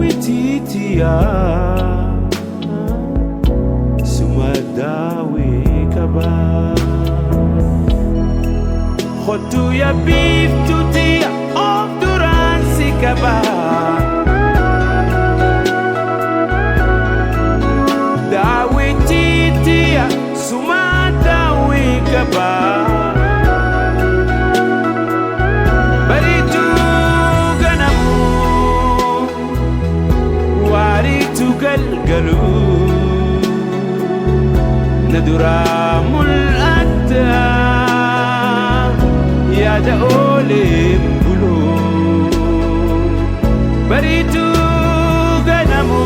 Daawwitiitiya suma daawii qaba. Kottu yaa biiftuutiya of duraan si qaba. Daawwitiitiya suma daawii qaba. Bariituu ganamu waariitu galgalu na duraa mul'atta yaada ooleen bulu. Bariituu ganamu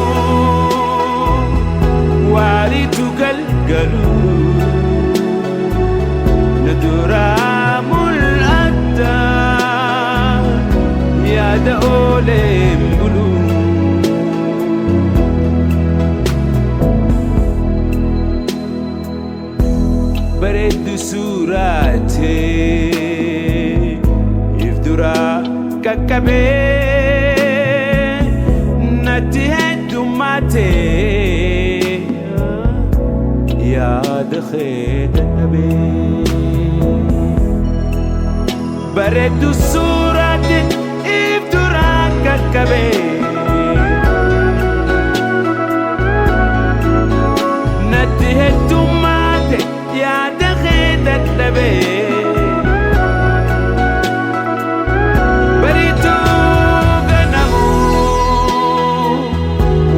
waariitu galgalu na duraa mul'atta yaada ooleen bulu. Bareeddu suuraatee if duraa qaqqabee natti heddummaatee yaada kee dadhabee. Bareeddu suuraatee if duraa qaqqabee natti heddummaate yaada kee dadhabee. Bariituu ganamu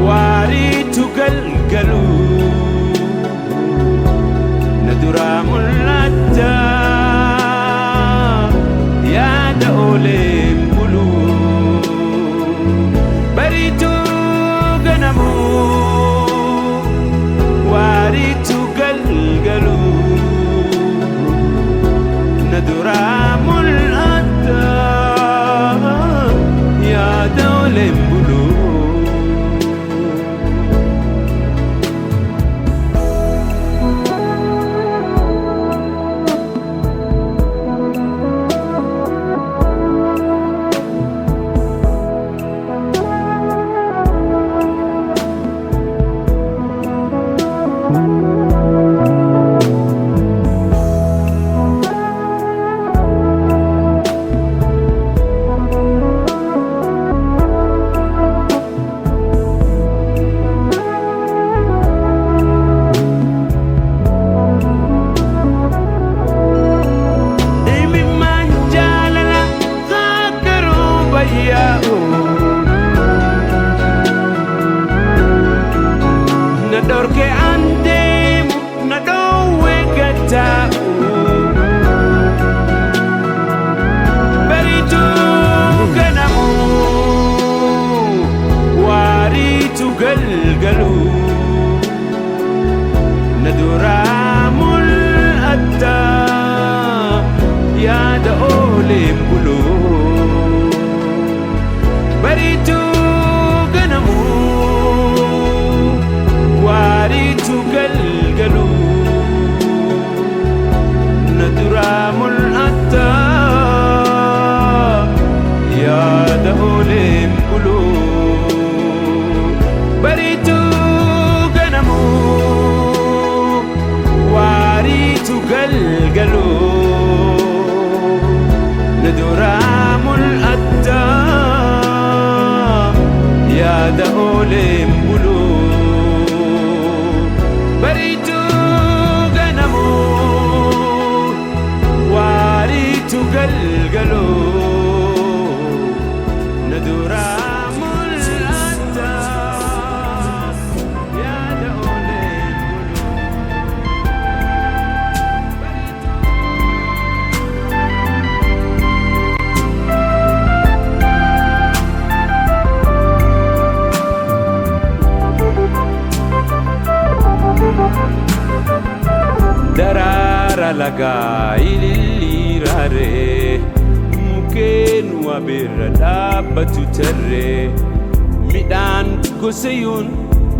waariitu galgalu na duraa mul'atta yaada ooleen bulu. Bariituu ganamu waariitu galgalu na duraa mul'atta yaada ooleen bulu. Imimmaan jaalala kakkaruu bayyaa'u na dhorke an deemu na dhoowwe gataa'u. Bariituu ganamu waariitu galgalu na duraa mul'atta yaada ooleen bulu. Bariituu ganamu waariitu galgalu na duraa mul'atta yaada ooleen bulu. Bariituu ganamu waariitu galgalu na duraa mul'atta yaada ooleen bulu. Bariituu ganamu waariitu galgalu na duraa mul'atta yaada ooleen bulu. Daraara lagaa ililliiraaree mukkeen wabeerra dhaabbatu tarree midhaan gosayuun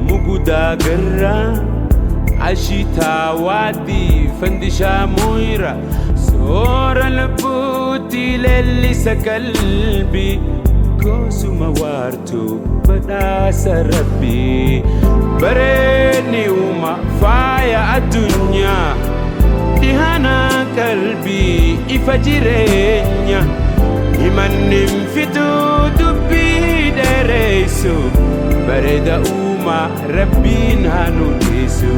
mugudaa garraa ashiitaa waadii fandishaa muyra soora lubbuutti leellisa qalbii goosuma waa. Wartuu badhaasa rabbii. Bareedni uuma faaya addunyaa, dhihana qalbii ifa jireenya. Himanni fituu dubbii dheereysu, bareeda uuma rabbiin haa nu dhiisu.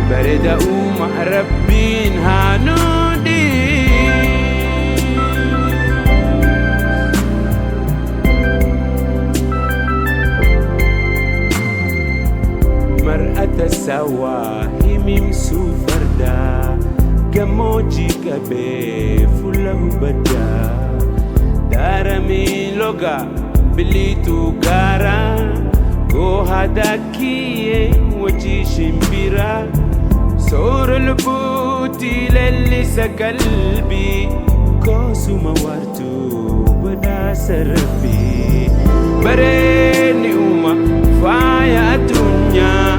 Bareeda uuma rabbiin haa nu dhiisu. Mar'ata sawaa himimsuu fardaa, gammoojjii qabee fuula hubaddaa. Daaramii loga biliituu gaaraa, goohaa daakiyyee wajjii shimbiraa. Soora lubbuutii leellisa qalbii, koosuma wartuu badhaasa rabbii. Bareedni uuma faaya addunyaa,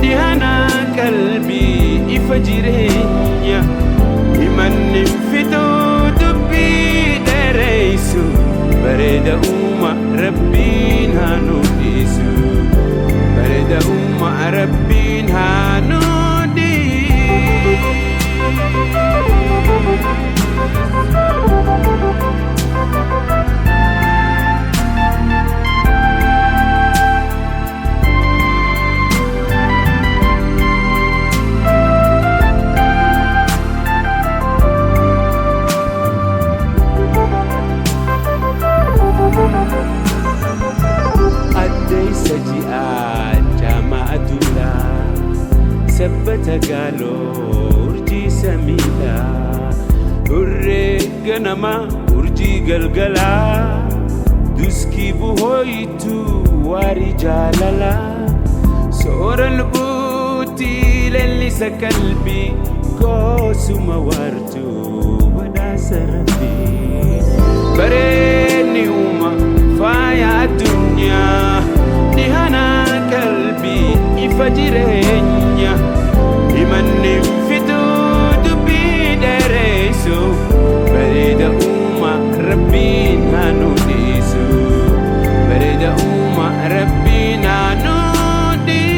dhihana qalbii ifa jireenya. Himanni fituu dubbii dheereysu, bareeda uuma rabbiin haa nu dhiisu. Bareeda uuma rabbiin haa nu dhiisu. Addeessa ji'aa jaamaa aduudhaa, sabbata gaaloo urjii samiidhaa, hurree ganamaa urjii galgalaa, duskii buhooyituu waarii jaalalaa. Soora lubbuutii leellisa qalbii, koosuma wartuu badhaasa rabbii. Bareedni uuma faaya addunyaa, dhihana qalbii ifa jireenya. Himanni fituu dubbii dheereysu, bareeda uuma rabbiin haa nu dhiisu. Bareeda uuma rabbiin haa nu dhiisu.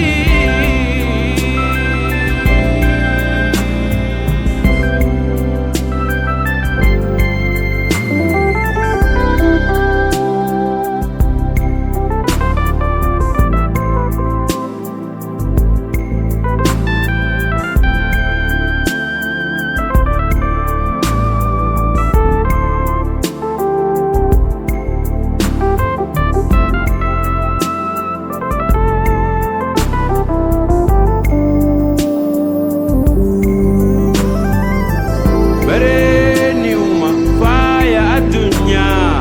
Bareedni uuma faaya addunyaa,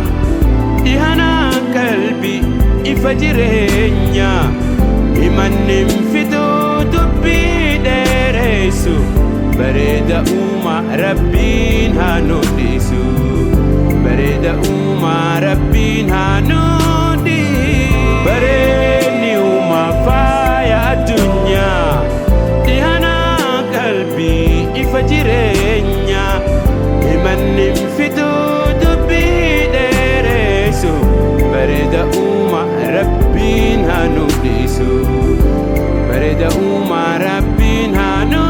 dhihana qalbii ifa jireenya. Himanni fituu dubbii dheereysu, bareeda uuma rabbiin haa nu dhiisu. Bareeda uuma rabbiin haa nu dhiisu. Bareedni uuma faaya addunyaa, dhihana qalbii ifa jireenya. Himanni fituu dubbii dheereysu, bareeda uuma rabbiin haa nu dhiisu. Bareeda uuma rabbiin haa nu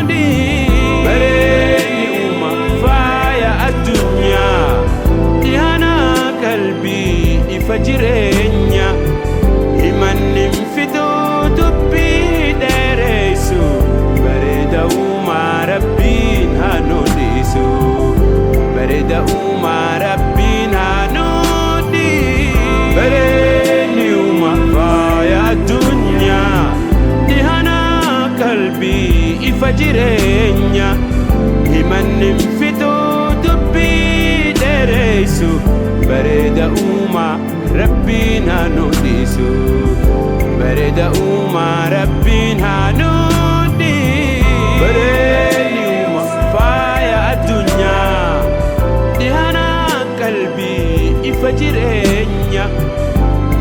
dhiisu. Bareedni uuma faaya addunyaa, dhihana qalbii ifa jireenya. Himanni fituu dubbii dheereysu, bareeda uuma rabbiin haa nu dhiisu. Bareeda uuma rabbiin haa nu dhiisu. Bareedni uuma faaya addunyaa, dhihana qalbii ifa jireenya. Himanni fituu dubbii dheereysu, bareeda uuma rabbiin haa nu dhiisu. Bareeda uuma rabbiin haa nu dhiisu. Bareedni uuma faaya addunyaa, dhihana qalbii ifa jireenya.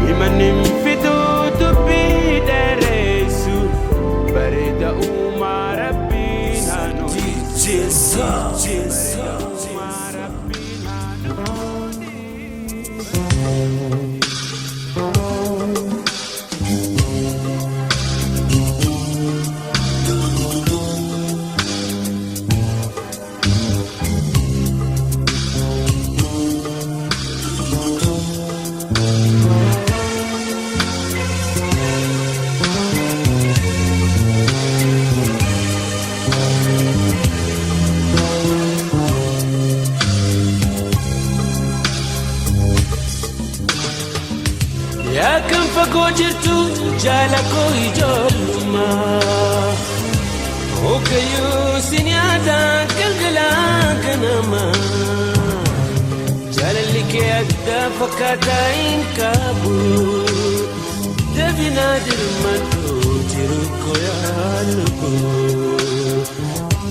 Himanni fituu dubbii dheereysu, bareeda uuma rabbiin haa nu dhiisu. Bareeda uuma rabbiin haa nu dhiisu. Yaa kan fagoo jirtu jaala koo ijoollummaa Hoogayyuu sin yaada galgala ganama Jaalalli kee adda fakkaataa hin qabu Dabinaa dirmadhu jiru koo yaa lubbu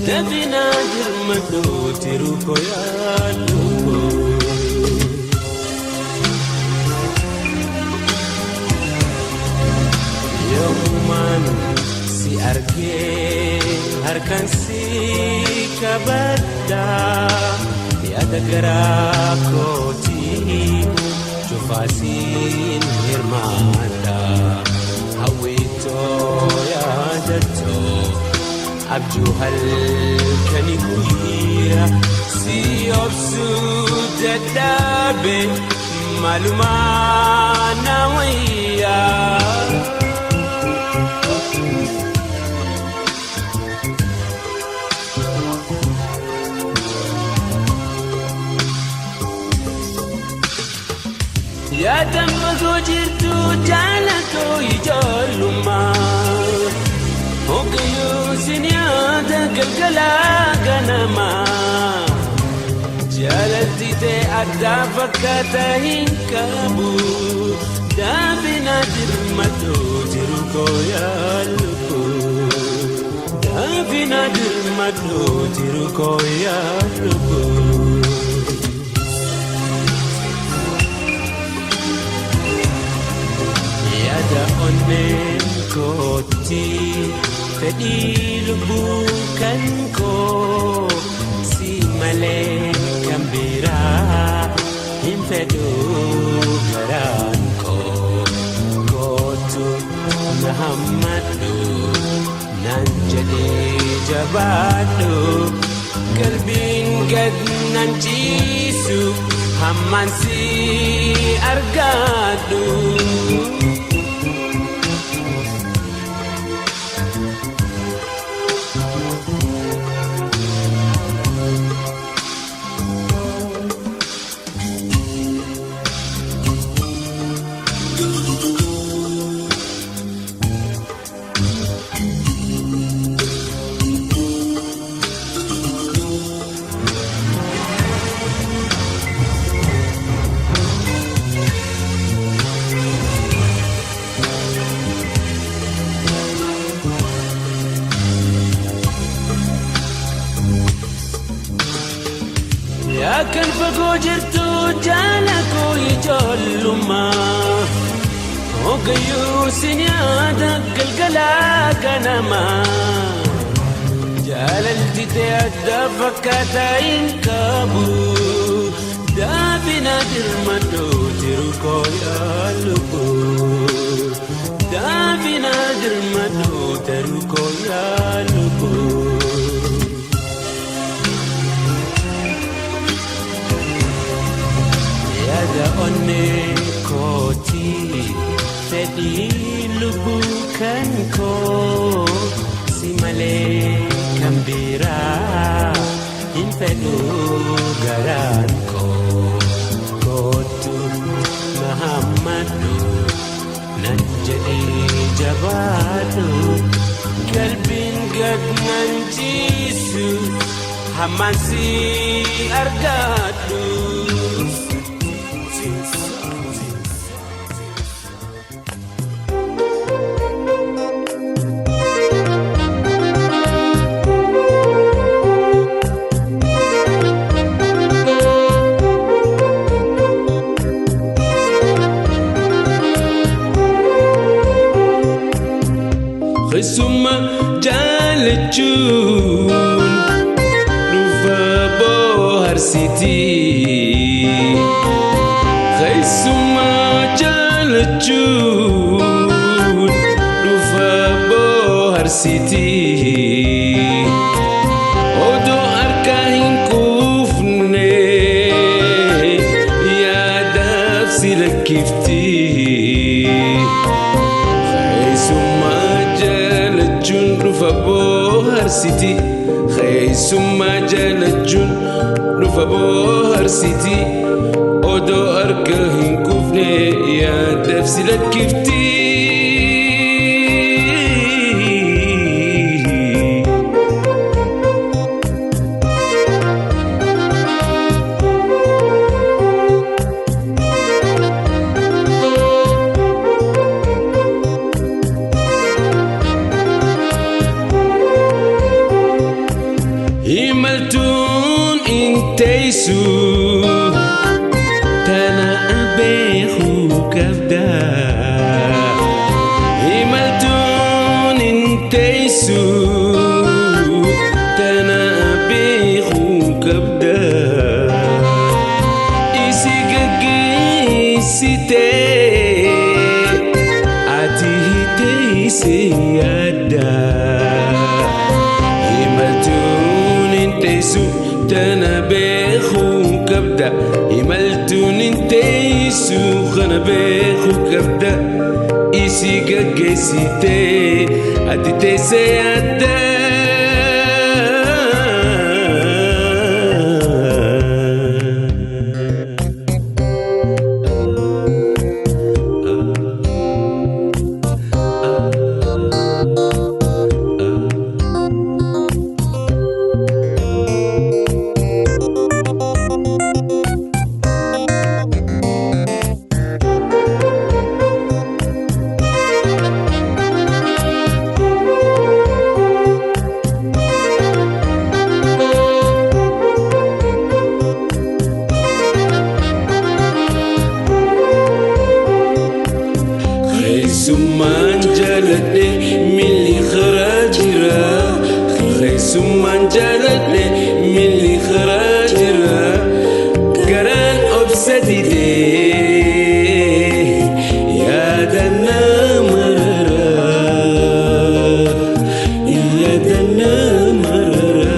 Dabinaa dirmadhu jiru koo yaa lubbu Yoomumaan si argee harkaan si qabadha yaada garaa kootii cufaasiin hirmaadha hawwiitoo yaadatoo abjuu halkanii guyyaa si obsuu dadhabe maalumaa na wayyaa. Yaadaan fagoo jirtu jaala koo ijoollummaa Hoogayyuu sin yaada galgala ganama Jaalalti ta'e addaa fakkaataa hin qabu Daabina dirmadhu jiru koo yaa lubbu Daabina dirmadhu jiru koo yaa lubbu. Yaada onneen kootti fedhii lubbuu kan koo si malee kan biraa hin fedhu garaan koo kootu na hammadhu naan jedhee jabaadhu qalbiin gad nan ciisu hammaan si argadhu. Yaa kan fagoo jirtu jaala koo ijoollummaa Hoogayyuu sin yaada galgala ganama Jaalalti ta'e adda fakkaataa hin qabu Daabina dirmadhu jiru koo yaa lubbu Daabina dirmadhu jiru koo yaa lubbu. Yaada onnee kootii fedhii lubbuu kan koo si malee kan biraa hin fedhu garaan koo kootu na hammadhu nan jedhee jabaadhu qalbiin gad nan ciisu hammaan si argadhu. Keessummaa jaalachuun dhufa bohaarsitii. Keessummaa jaalachuun dhufa bohaarsitii. Odoo harka hin quufne yaadaaf si lakkifti. Keessummaa jaalachuun dhufa bohaarsiti. Keessummaa jaalachuun dhufa bohaarsiti. Odoo harka hin quufne yaada Yaadaaf si lakkifti. Imaltuun inteessu tana beekuu qabda. Imaltuun inteessu tana beekuu qabda. Isi gaggeessitee ati teessee yaadda. Imaltuun inteessu tana beekuu qabda. Imaltuun inteessu kana beekuu qabda. Isi gaggeessitee ati teessee yaadda. Keessummaan jaaladhe milli karaa jira. Keessummaan jaaladhe milli karaa jira. Garaan obsa didee yaada nama rara. Yaada nama rara.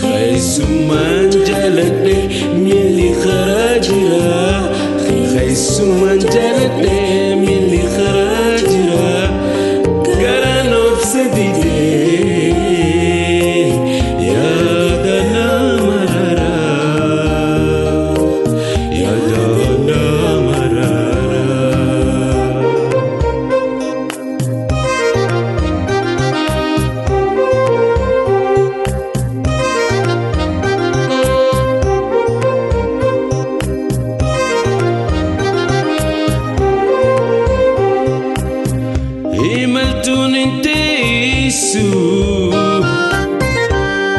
Keessummaan jaaladhe milli karaa jira. Keessummaan jaaladhe milli karaa jira. Garaan obsa didee yaada nama rara. Yaada nama rara. Imaltuun inteessu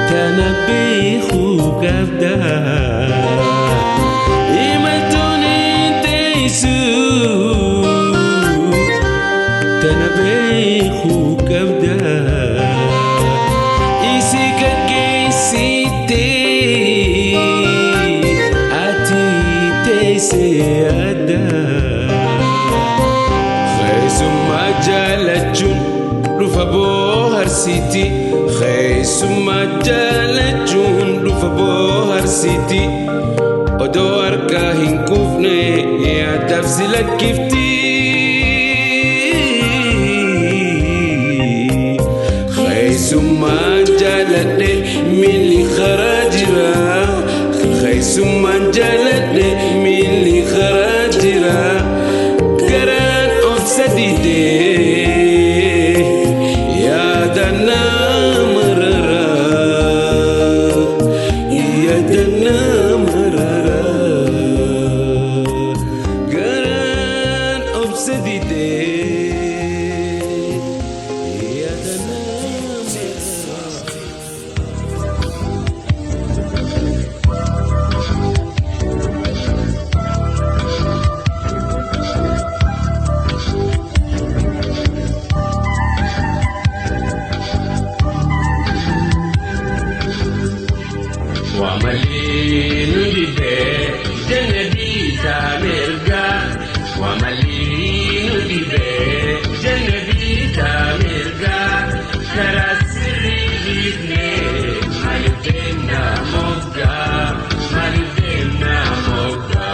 tana beekuu qabda. Imaltuun inteessu tana beekuu qabda. Isi gaggeessitee ati teessee yaadda. Keessummaa jaalachuun dhufa booharsiiti. Keessummaa jaalachuun dhufa booharsiiti. Odoo harkaa hin kuufne yaadaaf si lakkifti. Keessummaa jaaladhe milli karaa jira. Keessummaan jaaladhe milli karaa jira. Garaan obsa didee yaada nama rara. Yaada nama rara. Garaan obsa didee yaada nama rara. Wamalee nu dibee jannabii mirgaa. Wamalee nu dibee jannabii mirgaa. Karaa sirrii dhiifnee maaliif deemna moggaa? Maaliif deemna moggaa?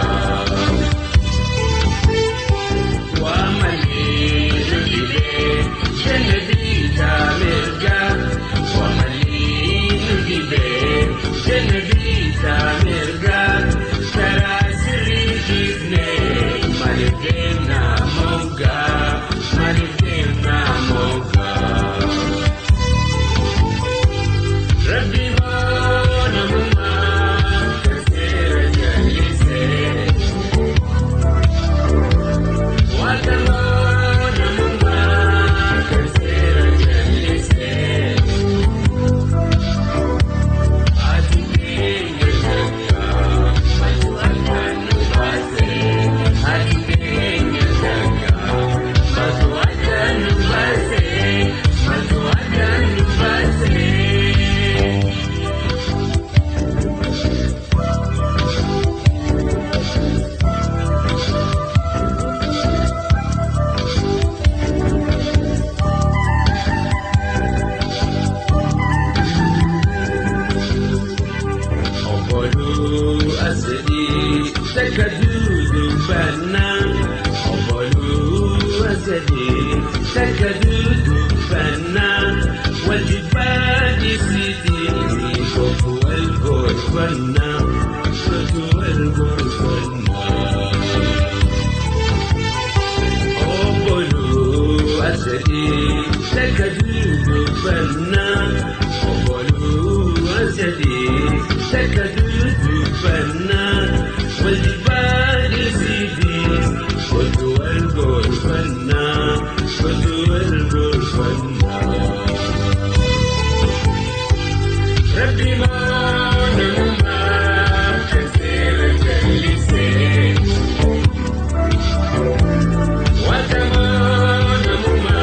Takka dudubbannaa obboluu sadii takka dudubbannaa wal jibbaa dhiisitii kootu wal gorfannaa kootu wal gorfannaa. Obboluu sadii takka dudubbannaa obboluu sadii takka dudubbannaa wal jibbaa dhiisitii kootu wal gorfannaa kootu wal gorfannaa. Rabbi maanamummaa kan seera jallisee. Wanta maanamummaa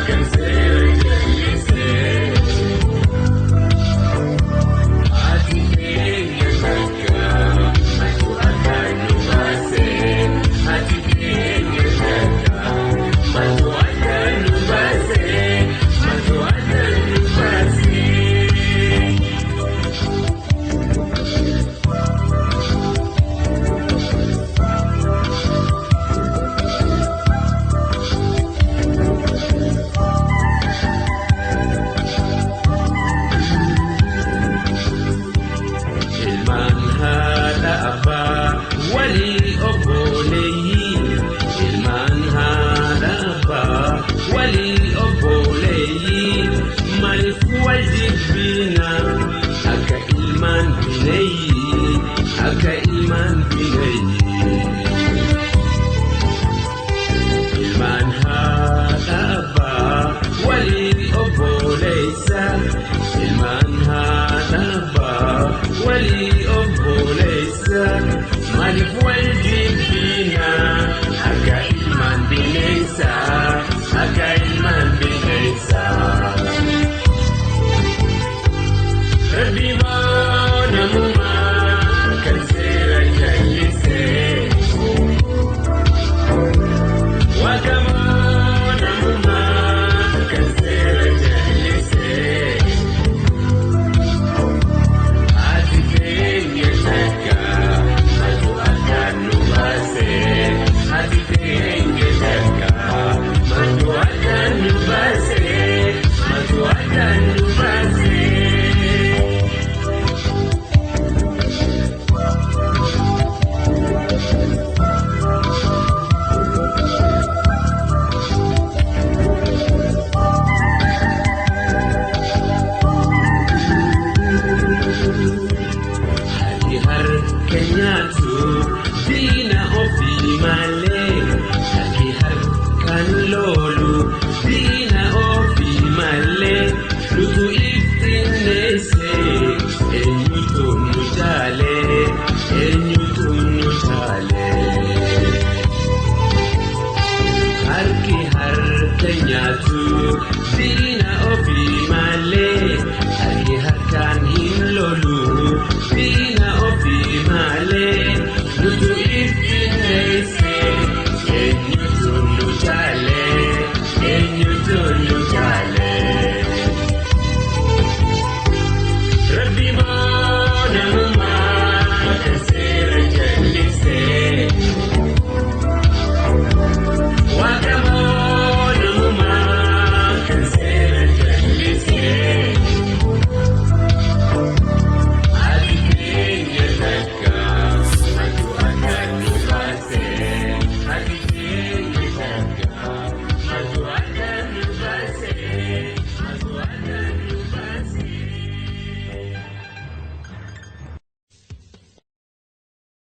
kan seera jallisee. Ati keenya takka matu akka nu baasee. Ati keenya takka matu akka nu baasee. Matu akka nu baasee. Ilmaan haadha abbaa walii obboleeyyii. Ilmaan haadha abbaa walii obboleeyyii. Maaliif wal jibbina akka ilmaan bineeyyii? Akka ilmaan bineeyyii. Ilmaan haadha abbaa walii obboleessa. Ilmaan haadha abbaa walii obboleessa. Maaliif wal jibbina akka ilmaan bineensaa? Akka ilmaan bineensaa. Rabbi maanamummaa kan seera jallisee. Waaqa maanamummaa kan seera jallisee. Ati keenya takka matu akka nu baasee. Ati keenya takka matu akka nu baasee. Matu akka nu baasee. Haati harka nyaatu.